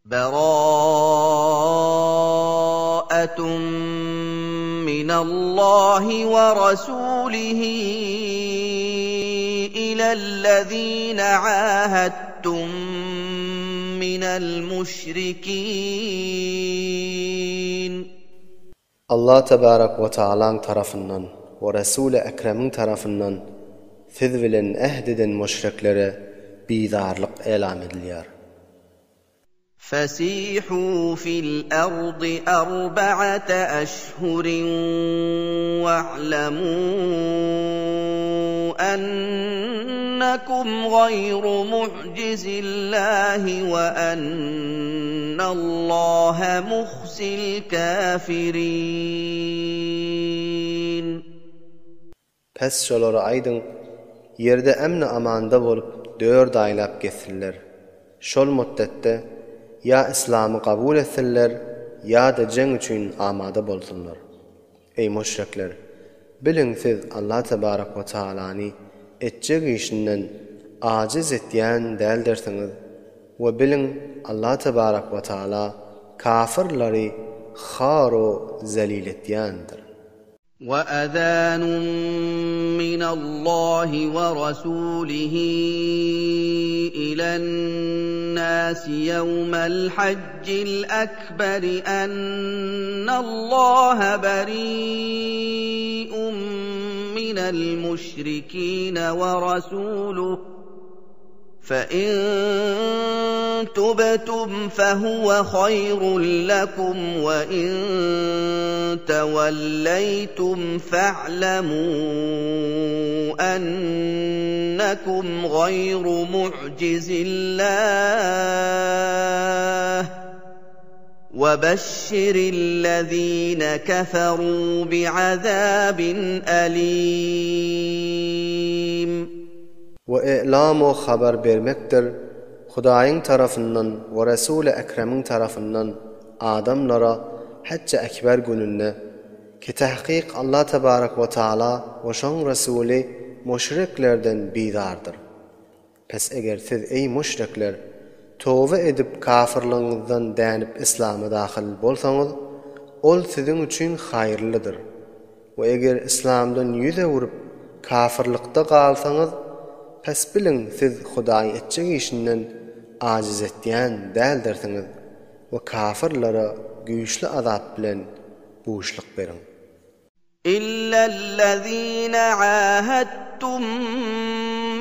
Beraatun minallahi we rasulihi ilellezine ahadtum minel müşrikîn. Allah tebarek we taalaň tarapyndan we Resuly Ekremiň tarapyndan siz bilen äht eden müşriklere bizarlyk elam edilýär. Fesihu fil ardy arba'ate eşhurin wa'lemû ennekum gaýru mu'jizillahi we ennallaha muhzil kafirin. Pes şolara aýdyň, ýerde emni-amanda bolup dört aýlap gezsinler. Şol mutdetde ýa yslamy kabul etsinler, ýa-da jeň üçin amada bolsunlar. Eý müşrikler! Biliň siz Allah tebarek we taalany etjek işinden ajiz etýän däldirsiňiz we biliň Allah tebarek we taala kafyrlary har-u zelil etýändir. وَأَذَانٌ مِّنَ اللَّهِ وَرَسُولِهِ إِلَى النَّاسِ يَوْمَ الْحَجِّ الْأَكْبَرِ أَنَّ اللَّهَ بَرِيءٌ مِّنَ الْمُشْرِكِينَ وَرَسُولُهُ فَإِن تُبْتُمْ فَهُوَ خَيْرٌ لَّكُمْ وَإِن تَوَلَّيْتُمْ فَاعْلَمُوا أَنَّكُمْ غَيْرُ مُعْجِزِي اللَّهِ وَبَشِّرِ الَّذِينَ كَفَرُوا بِعَذَابٍ أَلِيمٍ. We i'lam-u habar bermekdir, Hudaýyň tarapyndan we Resuly Ekremiň tarapyndan adamlara Hajj-y Ekber gününde, ki tahkyk Allah tebarek we taala we şoň Resuly müşriklerden bizardyr. Pes eger siz eý müşrikler, toba edip kafyrlygyňyzdan dänip islama dahyl bolsaňyz, ol siziň üçin haýyrlydyr. We eger yslamdan ýüz öwrüp, kafyrlykda galsaňyz, pes biliň siz Hudaý etjek işinden ajiz etýän däldirsiňiz we kafyrlara güýçli azap bilen buşluk beriň. Illellezine ahadtum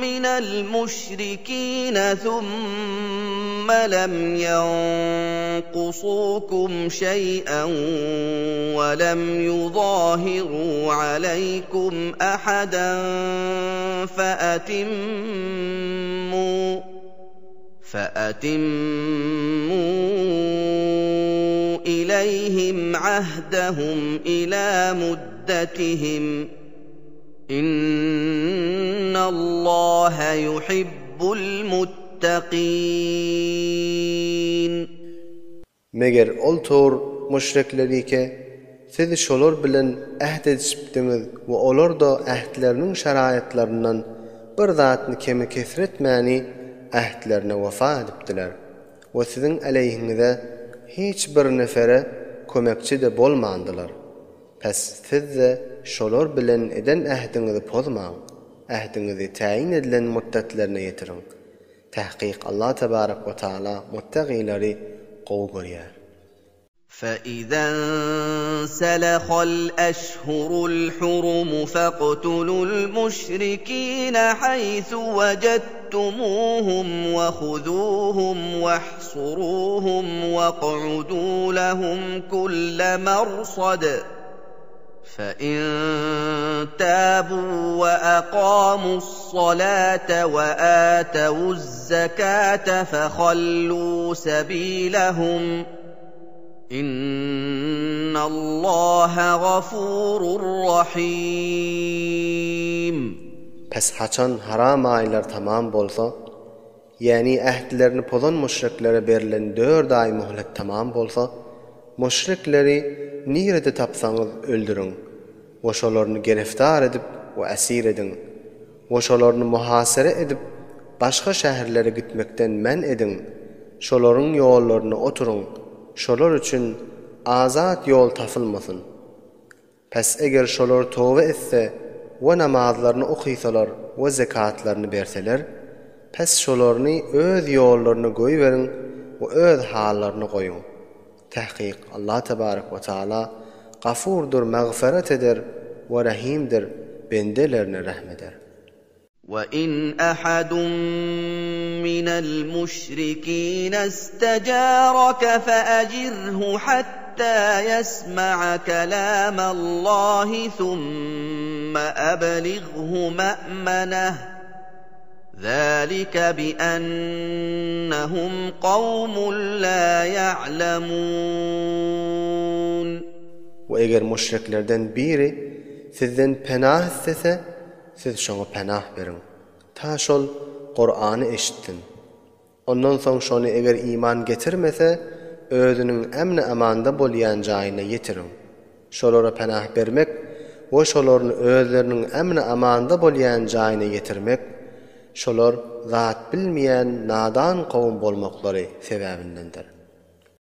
minel müşrikine thumma lem ýenkusukum şeý'en we lem ýuzahirû aleýkum ahadan featimmû featimmû ileýhim ahdehum ilâ muddetihim. Innallaha yuhibbul muttaqin. Meger ol tor müşriklerike, siz şolar bilen äht edişipdiňiz we olar-da ähtleriniň şaraýatlaryndan bir zatny kemi kesretmäni ähtlerine wefa edipdiler we siziň aleýhiňize hiç bir nefere kömekçi-de bolmandylar. Pes siz-de şolar bilen eden ähdiňizi pozmaň, ähdiňizi täýin edilen mutdetlerine ýetiriň. Tahkyk Allah tebarek we taala muttagylary gowy görýär. فَإِذَا انسَلَخَ الْأَشْهُرُ الْحُرُمُ فَاقْتُلُوا الْمُشْرِكِينَ حَيْثُ وَجَدتُّمُوهُمْ وَخُذُوهُمْ وَاحْصُرُوهُمْ وَاقْعُدُوا لَهُمْ كُلَّ مَرْصَدٍ فَإِن تَابُوا وَأَقَامُوا الصَّلَاةَ وَآتَوُا الزَّكَاةَ فَخَلُّوا سَبِيلَهُمْ إِنَّ اللَّهَ غَفُورٌ رَّحِيمٌ. Pes haçan haram aýlar tamam bolsa, Ýäni ähtlerini pozan müşriklere berlen dört aý möhlet tamam bolsa, müşrikleri nirede tapsaňyz öldüriň we şolaryny gereftar edip we esir ediň we şolaryny muhasere edip başga şäherlere gitmekden men ediň. Şolaryň ýollarynda oturyň, şolar üçin azat ýol tapylmasyn. Pes eger şolar toba etse we namazlaryny okysalar we zekatlaryny berseler, pes şolaryny öz ýollaryna goýberiň we öz hallaryna goýuň. Tahkyk Allah tebarek we taala Gafurdyr magfyrat eder we Rahimdir bendelerine rehm eder. وَإِنْ أَحَدٌ مِّنَ الْمُشْرِكِينَ اسْتَجَارَكَ فَأَجِرْهُ حَتَّىٰ يَسْمَعَ كَلَامَ اللَّهِ ثُمَّ أَبْلِغْهُ مَأْمَنَهُ ذَٰلِكَ بِأَنَّهُمْ قَوْمٌ لَّا يَعْلَمُونَ. We eger müşriklerden biri sizden penah islese, siz şoňa penah beriň. Ta şol Kurany eşitsin. Ondan soň şony eger iman getirmese, özüniň emni-amanda bolýan jaýyna ýetiriň. Şolara penah bermek we şolaryny özleriniň emni-amanda bolýan jaýyna ýetirmek, şolar zat bilmeýän nadan kowum bolmaklary sebäbindendir.